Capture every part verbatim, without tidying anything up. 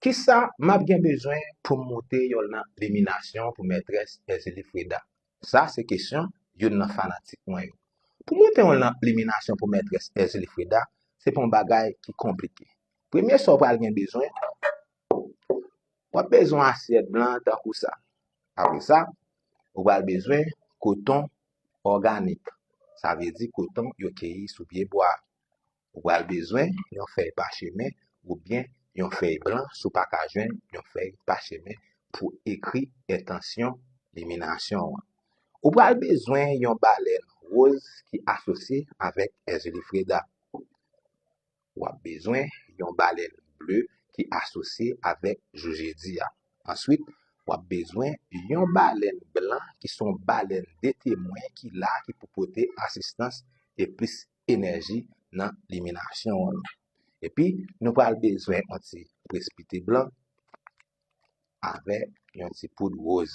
Kisa m ap gen bezwen pou m monte yon lanp liminasyon pou mètrès Èzili Freda? Sa se kesyon youn nan fanatik mwen yo. Pou monte yon lanp liminasyon pou mètrès Èzili Freda, se pa yon bagay ki konplike. Premye sa w pral gen bezwen, w ap bezwen asyèt blan tankou sa. Apre sa, ou pral bezwen koton òganik. Sa vle di koton yo keyi sou pye bwa. Ou pral bezwen yon fèy pachemen oubyen yon fèy blan si w pa ka jwenn yon fèy pachemen pou ekri entansyon liminasyon an. Ou pral bezwen yon balèn woz ki asosye avèk Èzili Freda. W ap bezwen yon balèn ble ki asosye avèk jou jedi a. Answit, w ap bezwen yon balèn blan ki se yon balèn de temwen ki la ki pou pote asistans e plis enèji nan liminasyon an. Epi, nou pral bezwen yon ti prespite blan avèk yon ti poud woz.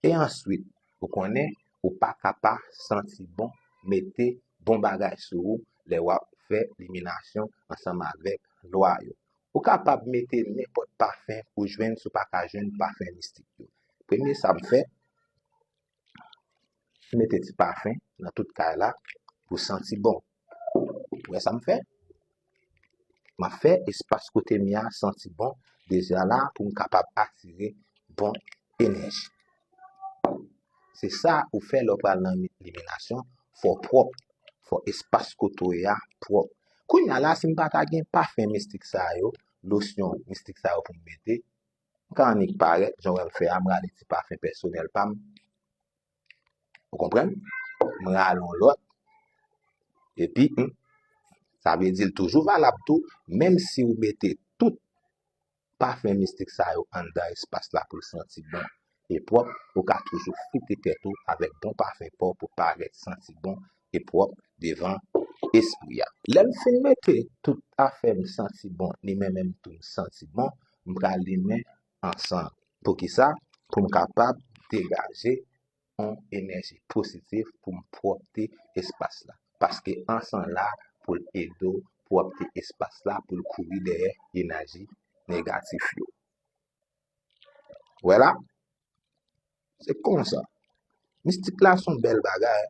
E answit, ou konnen, ou pa ka pa santi bon, mete bon bagay sou ou lè w ap fè liminasyon ansanm avèk lwa yo. Ou kapab mete nenpòt pafen ou jwenn si w pa ka jwenn pafen mistik yo. Premye sa m fè, m mete ti pafen nan tout kay la pou santi bon. Ou wè sa m fè? M ap fè espas kote m ye a santi bon deja la pou m kapab atire bon enèji. Se sa ou fè lè w pral nan liminasyon, fò w pwòp, fò espas kote w ye a pwòp. Kounye a la, si m pa ta gen pafen mistik sa yo, losyon mistik sa yo pou m mete, m ka annik parèt, jan w wè m fè a, m rale ti pafen pèsonèl pa m. Ou konprann? M rale yon lòt. Epi, hmm, sa vle di l toujou valab tou, menm si w mete tout pafen mistik sa yo anndan espas la pou l santi bon e pwòp, ou ka toujou frite tèt ou avèk bon pafen pa w pou parèt santi bon e pwòp devan espri a. Lè m fin mete tout afè m santi bon, limen menm tou m santi bon, m pral limen ansanm. Poukisa? Pou m kapab degaje yon enèji pozitif pou m pwòpte espas la. Paske ansan la pou l ede w pwòpte espas la, pou l kouri dèyè enèji negatif yo. Wè la? Se konsa. Mistik la se yon bèl bagay.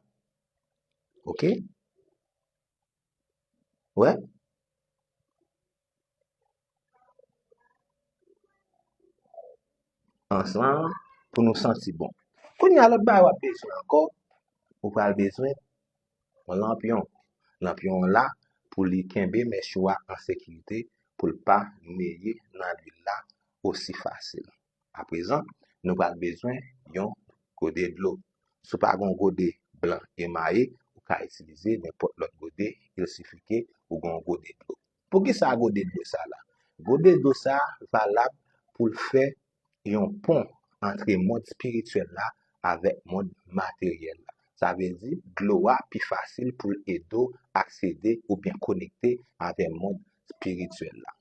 Oke? Wè? Ansanm pou nou santi bon. Kounye a, lòt bagay w ap bezwen ankò, ou pral bezwen yon lanpyon. Lanpyon an la pou li kenbe mèch ou a an sekirite, pou l pa neye nan lwil la osi fasil. Aprezan, nou pral bezwen yon gode dlo. Si w pa gen yon gode blan emaye, ou ka itilize nenpòt lòt gode, il sifi ke ou gen yon gode dlo. Poukisa gode dlo sa la? Gode dlo sa valab pou l fè yon pon antre mond espirityèl la avèk mond materyèl la. Sa vle di, dlo a pi fasil pou l ede w aksede oubyen konekte avèk mond espirityèl la.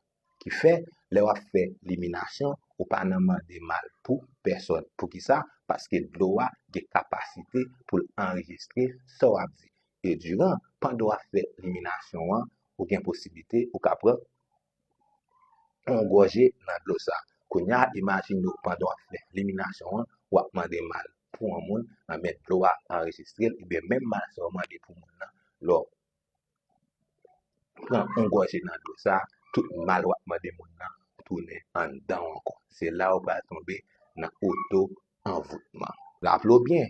Ki fè, lè w ap fè liminasyon, ou pa nan mande mal pou pèsòn. Poukisa? Paske dlo a gen kapasite pou l anrejistre sa w ap di. E diran, pandan w ap fè liminasyon an, ou gen posiblite, ou ka pran yon gòje nan dlo sa. Kounye a, imajine w pandan w ap fè liminasyon an, w ap mande mal pou yon moun, anben dlo a anrejistre l, ebyen menm mal sa w mande pou moun nan, lè w pran yon gòje nan dlo sa, tout mal w ap mande moun nan tounen anndan w ankò. Se la w pral tonbe nan oto anvoutman. Raple w byen,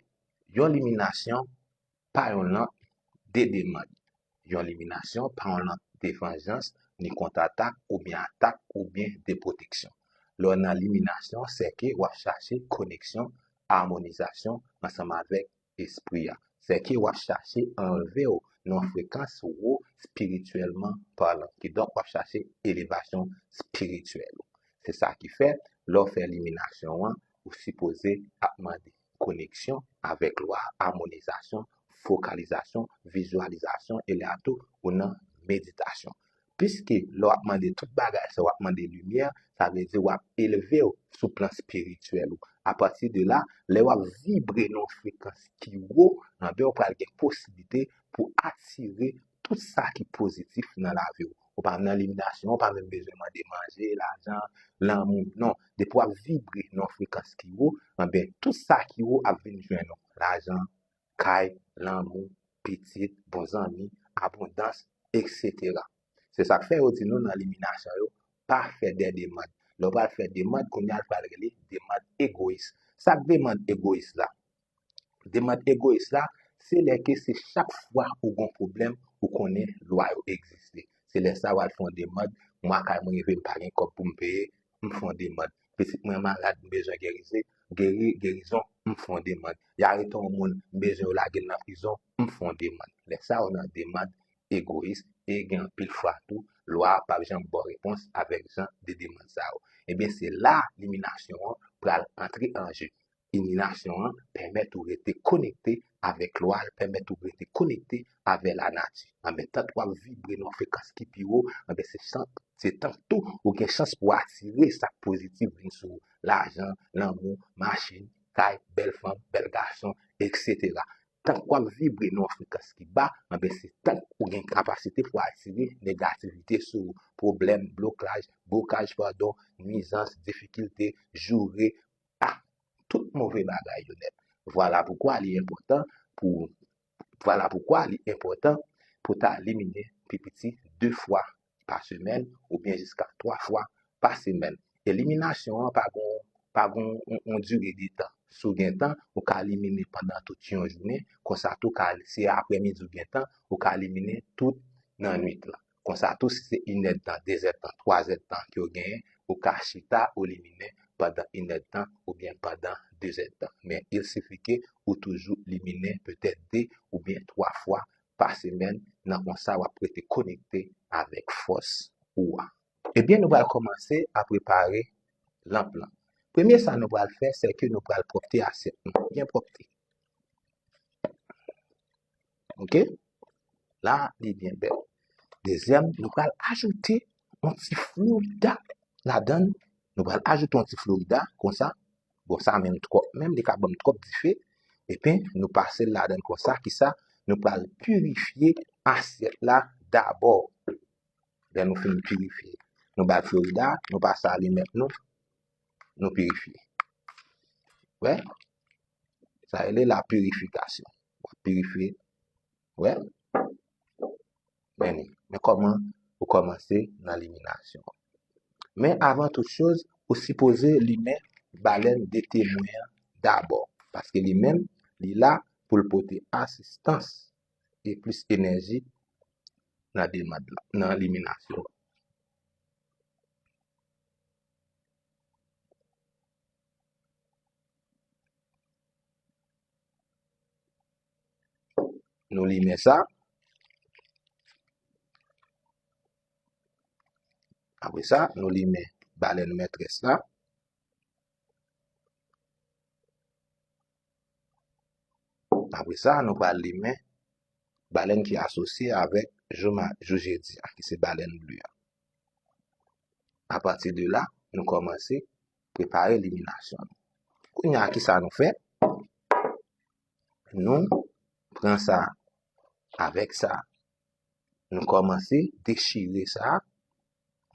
yon liminasyon pa yon lanp de demann. Yon liminasyon pa yon lanp de vanjans, ni kont atak, oubyen atak, oubyen de pwoteksyon. Lè w nan liminasyon, sèke w ap chache koneksyon, amonizasyon ansanm avèk espri a. Sèke w ap chache anlve w nan yon frekans wo espirityèlman palan. Kidonk, w ap chache elevasyon espirityèl ou. Se sa ki fè, lè w fè liminasyon an, ou sipoze ap mande koneksyon avèk lwa, amonizasyon, fokalizasyon, vizyalizasyon, e lè a tou, ou nan meditasyon. Piske lè w ap mande tout bagay sa, w ap mande limyè, sa vle di w ap elve w sou plan espirityèl ou. Apati de la, lè w ap vibre nan yon frekans ki wo, anben w pral gen posiblite pou atire tout sa ki pozitif nan lavi w. Ou pa nan liminasyon, ou pa menm bezwen mande manje, lajan, lanmou. Non, depi w ap vibre nan yon frekans ki wo, anben, tout sa ki wo ap vin jwenn ou. Lajan, kay, lanmou, pitit, bon zanmi, abondans, et cetera. Se sa k fè yo di nou nan liminasyon yo, pa fè de demann. Lè w pral fè demann, kounye a l pral rele demann egoyis. Sa k demann egoyis la? Demann egoyis la, se lè ke se chak fwa ou gon pwoblèm, ou konnen lwa yo egziste. Se lè sa w al fè yon demann, mwa kay mwen rive, m pa gen kòb pou m peye, m fè yon demann. Pitit mwen malad, m bezwen gerize, geri, gerizon, m fè yon demann. Y arete yon moun, m bezwen yo lage l nan prizon, m fè yon demann. Lè sa yo nan demann egoyis, e gen anpil fwa tou, lwa a p ap janm ba w repons avèk jan de demann sa yo. Ebyen, se la liminasyon an pral antre an je. Liminasyon an pèmèt ou rete konekte avèk lwa, l pèmèt ou rete konekte avè lanati. Anben, tank w ap vibre nan yon frekans ki pi wo, anben, se chan-, se tank tou ou gen chans pou w atire sa k pozitif vin sou ou. Lajan, lanmou, machin, kay, bèl fanm, bèl gason, et cetera. Tank w ap vibre nan yon frekans ki ba, anben, se tank ou gen kapasite pou w atire negativite sou ou. Pwoblèm, blokaj, blokaj, padon, nwizans, difikilte, joure, a, tout move bagay yo nèt. Vwala poukwa li enpòtan pou, vwala poukwa li enpòtan pou ta limine pi piti de fwa pa semèn oubyen jiska twa fwa pa semèn. Eliminasyon an pa gon, pa gon on, on dire de tan. Si w gen tan, ou ka elimine pandan tout yon jounen, konsa tou ka, si aprèmidi w gen tan, ou ka elimine tout nan nwit lan. Konsa tou, si se inèdtan, dezèdtan, twazèdtan ke w genyen, ou ka chita, ou elimine pandan inèdtan oubyen pandan dezèdtan. Men, il sifi ke ou toujou elimine petèt de oubyen twa fwa pa semèn, nan konsa w ap rete konekte avèk fòs ou a. Ebyen, nou pral kòmanse a prepare lanp lan. Premye sa nou pral fè, se ke nou pral pwòpte asyèt nou. Byen pwòpte. Oke? La, li byen bèl. Dezyèm, nou pral ajoute yon ti Florida ladan l. Nou pral ajoute yon ti Florida, konsa. Bon, sa menm twòp menm, li ka ban m twòp dife. Epi, nou pase l ladan l konsa, kisa? Nou pral pirifye asyèt la dabò. Lè nou fin pirifye, nou bay Florida, nou pase alimèt nou, nou pirifye. Wè? Sa rele la purifikasyon. W ap pirifye. Wè? Men li. Men kòman ou kòmanse nan liminasyon. Men avan tout choz, ou sipoze limen balèn de temwen an dabò. Paske li menm, li la pou l pote asistans e plis enèji nan demann lan, nan liminasyon. Nou limen sa. Apre sa, nou limen balèn mètrès la. Apre sa, nou pral limen balèn ki asosye avèk jou ma-, jou jedi a, ki se balèn ble a. Apati de la, nou kòmanse prepare liminasyon nou. Kounye a, kisa nou fè? Nou pran sa avèk sa. Nou kòmanse dechire sa,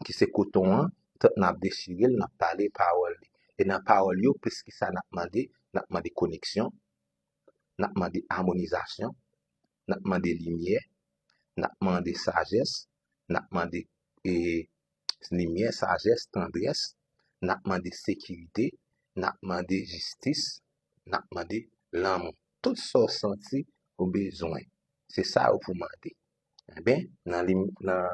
ki se koton an, tank n ap dechire l, n ap pale pawòl li. E nan pawòl yo, plis ki sa n ap mande, n ap mande koneksyon, n ap mande amonizasyon, n ap mande limyè, n ap mande sajès, n ap mande, e, limyè, sajès, tandrès, n ap mande sekirite, n ap mande jistis, n ap mande lanmou. Tout sa w santi ou bezwen, se sa yo pou mande. Ebyen, nan lim-, nan,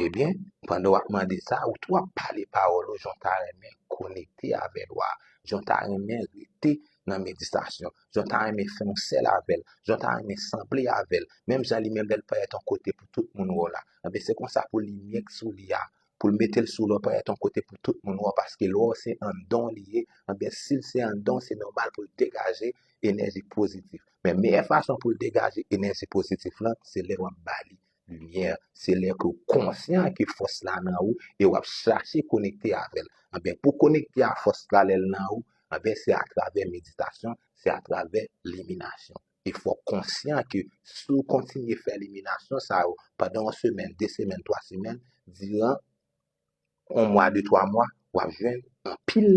ebyen, pandan w ap mande sa, ou tou ap pale pawòl ou, jan w ta renmen konekte avè lwa a, jan w ta renmen rete nan meditasyon, jan w ta renmen fè yon sèl avè l, jan w ta renmen sanble avè l, menm jan li menm lè l parèt yon kote pou tout moun wè w la. Anben, se konsa pou limyè k sou li a, pou l mete l sou lò, parèt yon kote pou tout moun wè w, paske lwa se anndan w li ye, anben, si l se anndan w, se nòmal pou l degaje enèji pozitif. Men meyè fason pou l degaje enèji pozitif lan, se lè w ap ba li limyè, se lè ke w konsyan ke fòs la nan ou e w ap chache konekte avè l. Anben, pou konekte a fòs la lè l nan ou, anben, se atravè meditasyon, se atravè liminasyon. E fò w konsyan ke si w kontinye fè eliminasyon sa yo pandan yon semèn, de semèn, twa semèn, diran yon mwa, de, twa mwa, w ap jwenn anpil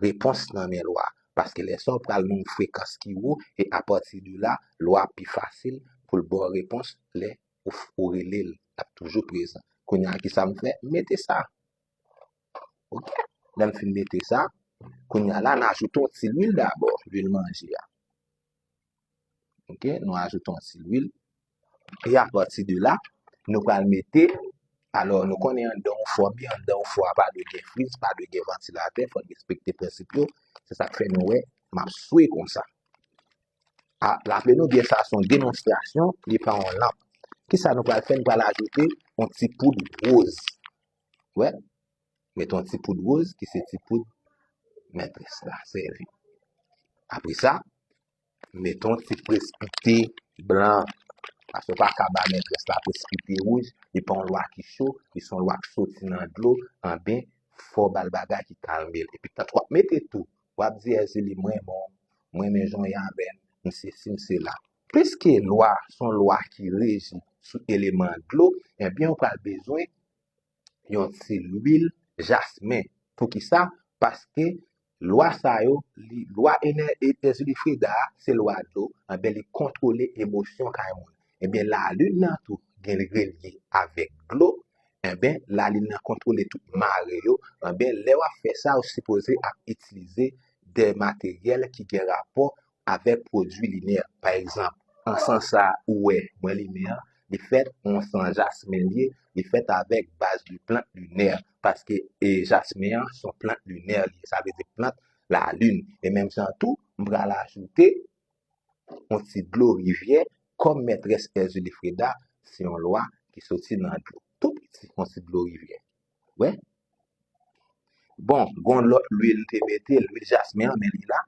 repons nan men lwa a. Paske lè sa w pral nan yon frekans ki wo, e apati de la, lwa a ap pi fasil pou l ba w repons lè ou, ou rele l, l ap toujou prezan. Kounye a, kisa m fè? M mete sa. Oke. Lè m fin mete sa, kounye a la, n ajoute yon ti lwil dabò, lwil manje a. Oke, nou ajoute yon ti lwil. E apati de la, nou pral mete, alò, nou konnen anndan yon fò byen, anndan yon fò a pa dwe gen friz, pa dwe gen vantilatè, fò n respekte prensip yo. Se sa k fè nou wè, m ap swe konsa. A, raple nou byen, sa se yon demonstrasyon, li pa yon lanp. Kisa nou pral fè? Nou pral ajoute yon ti poud woz. Wè, mete yon ti poud woz, ki se ti poud mètrès la sèvi. Apre sa, mete yon ti presipite blan. Paske w pa ka ba mètrès la presipite wouj, li pa yon lwa ki cho, li se yon lwa k soti nan dlo, anben, fò w ba l bagay ki kalme l. Epi, tank w ap mete tou, w ap di, Èzili, m renmen w, m renmen jan w ye avè m, m sesi, m sela. Piske lwa se yon lwa ki reji sou eleman dlo, ebyen, ou pral bezwen yon ti lwil jasmen. Poukisa? Paske lwa sa yo, li, lwa enè-, e-, Èzili Freda a, se lwa dlo, anben, li kontwole emosyon kay moun. Ebyen, lalin nan tou gen relye avèk dlo, enben, lalin nan kontwole tout mare yo, enben, lè w ap fè sa, ou sipoze ap itilize de materyèl ki gen rapò avèk pwodui linè. Pa egzanp, ansan sa ou wè mwen limen an, li fèt yon san jasmen li ye, li fèt avèk baz de plant linè, paske, e, jasmen an se yon plant linè li ye, sa vle di plant lalin. E menm jan tou, m pral ajoute yon ti dlo rivyè, kòm mètrès Èzili Freda, se yon lwa ki soti nan dlo. Tou piti, yon ti dlo rivyè. Wè? Bon, gon lòt lwil m te mete, lwil jasmen an, men li la.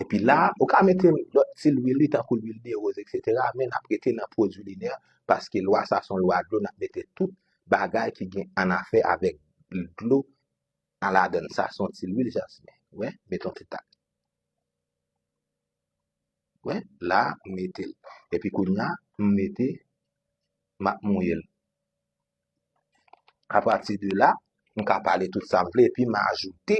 Epi la, ou ka mete lòt ti lwil li, tankou lwil de woz, etsetera, men n ap rete nan pwodui linè, paske lwa sa se yon lwa dlo, n ap mete tout bagay ki gen annafè avèk dlo a ladan l. Sa se yon ti lwil jasmen. Wè, mete yon ti tak. Wè, la, m mete l. Epi kounye a, m mete, m ap mouye l. Apati de la, m ka pale tout sa m vle, epi m ajoute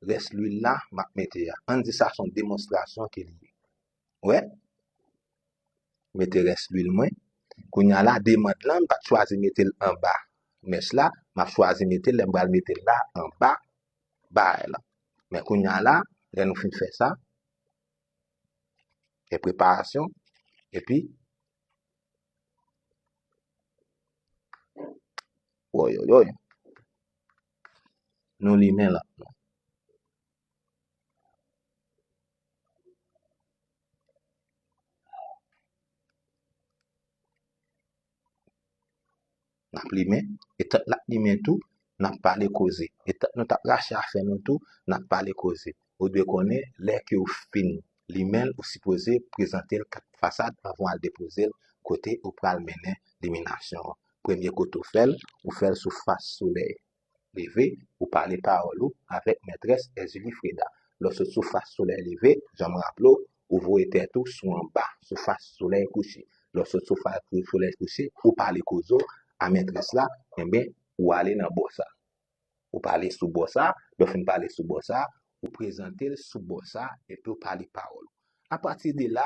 rès lwil la, m ap mete a. Ann di sa se yon demonstrasyon ke li ye. Wè, mete rès lwil mwen. Kounye a la, demann lan, m pa t chwazi mete l anba mèch la, m ap chwazi mete l, lè m pral mete l la, anba bagay la. Men kounye a la, lè nou fin fè sa, e preparasyon, epi, woyoyoy, nou limen lanp nou. N ap limen, e tank n ap limen tou, n ap pale koze. E tank nou t ap rache afè nou tou, n ap pale koze. Ou dwe konnen, lè ke w fin limen l, ou sipoze prezante l kat fasad anvan w al depoze l kote ou pral mennen liminasyon an. Premye kote w fè l, ou fè l sou fas solèy leve, ou pale pawòl ou avèk mètrès Èzili Freda. Lè w sot sou fas solèy leve, jan m raple w, ou voye tèt ou sou anba, sou fas solèy kouche. Lè w sot sou fas solèy kouche, ou pale koze w a mètrès la, enben, ou ale nan bò sa. Ou pale sou bò sa, lè w fin pale sou bò sa, ou prezante l sou bò sa, epi w pale pawòl ou. Apati de la,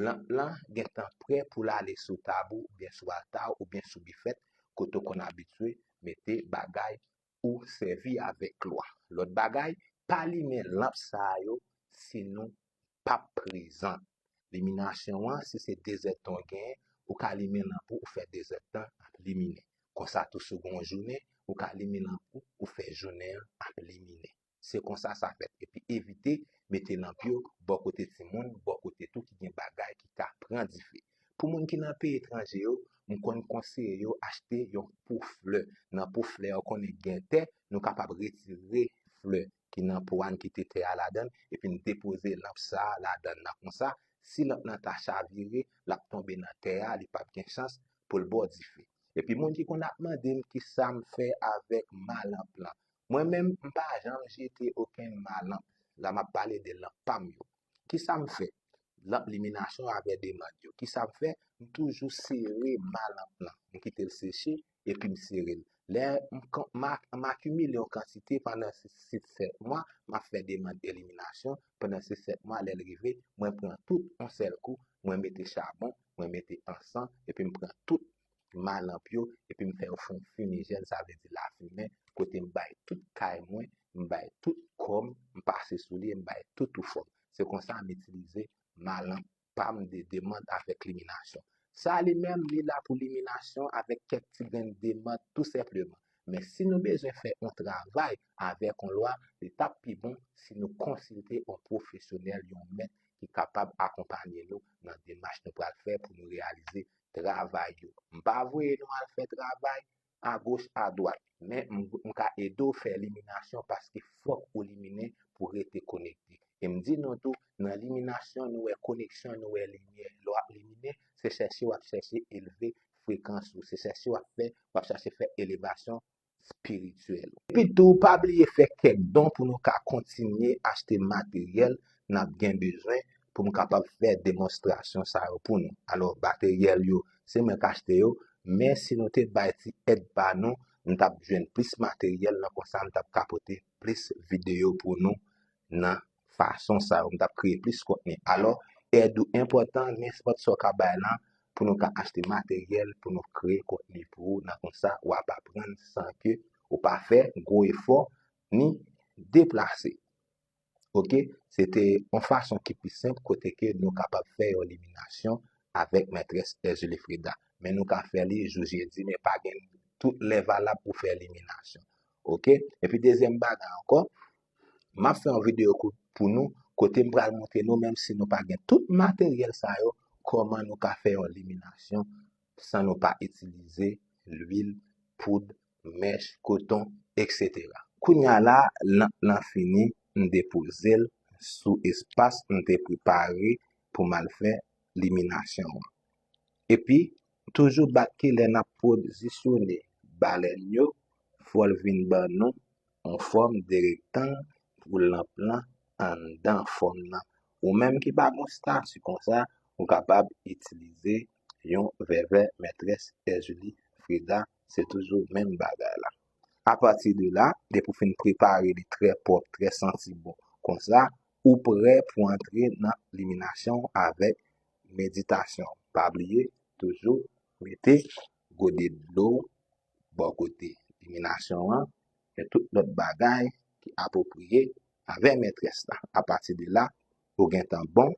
lanp lan gentan prè pou l ale sou tab ou, oubyen sou alta w, oubyen sou bifèt, kote w konn abitye mete bagay ou sèvi avèk lwa. Lòt bagay, pa limen lanp sa yo si nou p ap prezan. Liminasyon an, si se de zèdtan w genyen, ou ka limen lanp ou, ou fè de zèdtan ap liminen. Konsa tou, si w gen yon jounen, ou ka limen lanp ou, ou fè jounen an ap liminen. Se konsa sa fèt. Epi evite mete lanp yo bò kote timoun, bò kote tou ki gen bagay ki ka pran dife. Pou moun ki nan peyi etranje yo, m konn konseye yo achte yon po flè. Nan po flè a, ou konnen gen tè, nou kapab retire flè ki nan po a, n kite tè a ladan l, epi n depoze lanp sa a ladan l nan konsa. Si lanp lan ta chavire, l ap tonbe nan tè a, li p ap gen chans pou l ba w dife. Epi moun ki konn ap mande m kisa m fè avèk ma lanp lan. Mwen menm, m pa janm jete okenn ma lanp. La m ap pale de lanp pa m yo. Kisa m fè? lanp liminasyon avè demann yo. Kisa m fè? M toujou sere ma lanp lan. M kite l seche, epi m sere l. Lè m, kan- m a- m akimile yon kantite pandan sis sèt mwa, m ap fè demann eliminasyon. Pandan sis sèt mwa, lè l rive, mwen pran tout yon sèl kou, mwen mete chabon, mwen mete ansan, epi m pran tout ma lanp yo, epi m fè yo fè yon fimijèn, sa vle di lafimen, kote m bay tout kay mwen, m bay tout kò m, m pase sou li, m bay tout ou fò m. Se konsa m itilize ma lanp pa m de demann avèk liminasyon. Sa li menm, li la pou liminasyon avèk kèk ti grenn demann tou senpleman. Men si nou bezwen fè yon travay avèk yon lwa, li t ap pi bon si nou konsilte yon pwofesyonèl, yon mèt ki kapab akonpanye nou nan demach nou pral fè pou nou reyalize travay yo. M pa voye nou al fè travay agoch, adwat, men m, m ka ede w fè liminasyon paske fòk ou limine pou rete konekte. E m di nou tou, nan liminasyon, nou wè koneksyon, nou wè limyè. Lè w ap limine, se chèche w ap chèche elve frekans ou, se chèche w ap fè, w ap chèche fè elevasyon espirityèl. Epi tou, pa bliye fè kèk don pou nou ka kontinye achte materyèl n ap gen bezwen pou m kapab fè demonstrasyon sa yo pou nou. Alò, materyèl yo, se mwen k achte yo, men si nou te bay ti èd pa nou, m t ap jwenn plis materyèl, nan konsa m t ap ka pote plis videyo pou nou nan fason sa yo, m t ap kreye plis kontni. Alò, èd ou enpòtan, nenpòt sa w ka bay lan, pou nou ka achte materyèl, pou nou kreye kontni pou ou, nan konsa w ap aprann san ke ou pa fè gwo efò, ni deplase. Oke? Se te yon fason ki pi senp kote ke nou kapab fè yon liminasyon avèk mètrès Erzulie Freda. Men nou ka fè li jou jedi, men pa gen tout lè valab pou fè liminasyon. Oke? Epi dezyèm bagay ankò, m ap fè yon videyo kou- pou nou, kote m pral montre nou, menm si nou pa gen tout materyèl sa yo, kòman nou ka fè yon liminasyon san nou pa itilize lwil, poud, mèch, koton, etsetera. Kounye a la, lanp lan fini, m depoze l sou espas m te prepare pou m al fè liminasyon an. Epi, toujou bat ke lè n ap pozisyone balèn yo, fò l vin ban nou yon fòm de rektang pou lanp lan anndan fòm nan. Ou menm ki pa gen stati konsa, ou kapab itilize yon vèvè mètrès Erzulie Freda, se toujou menm bagay la. Apati de la, depi w fin prepare li trè pwòp, trè santi bon konsa, ou prè pou antre nan liminasyon avèk meditasyon. Pa bliye, toujou mete gode dlo bò kote liminasyon an, e tout lòt bagay ki apwopriye avè mètrès la. Apati de la, ou gentan bon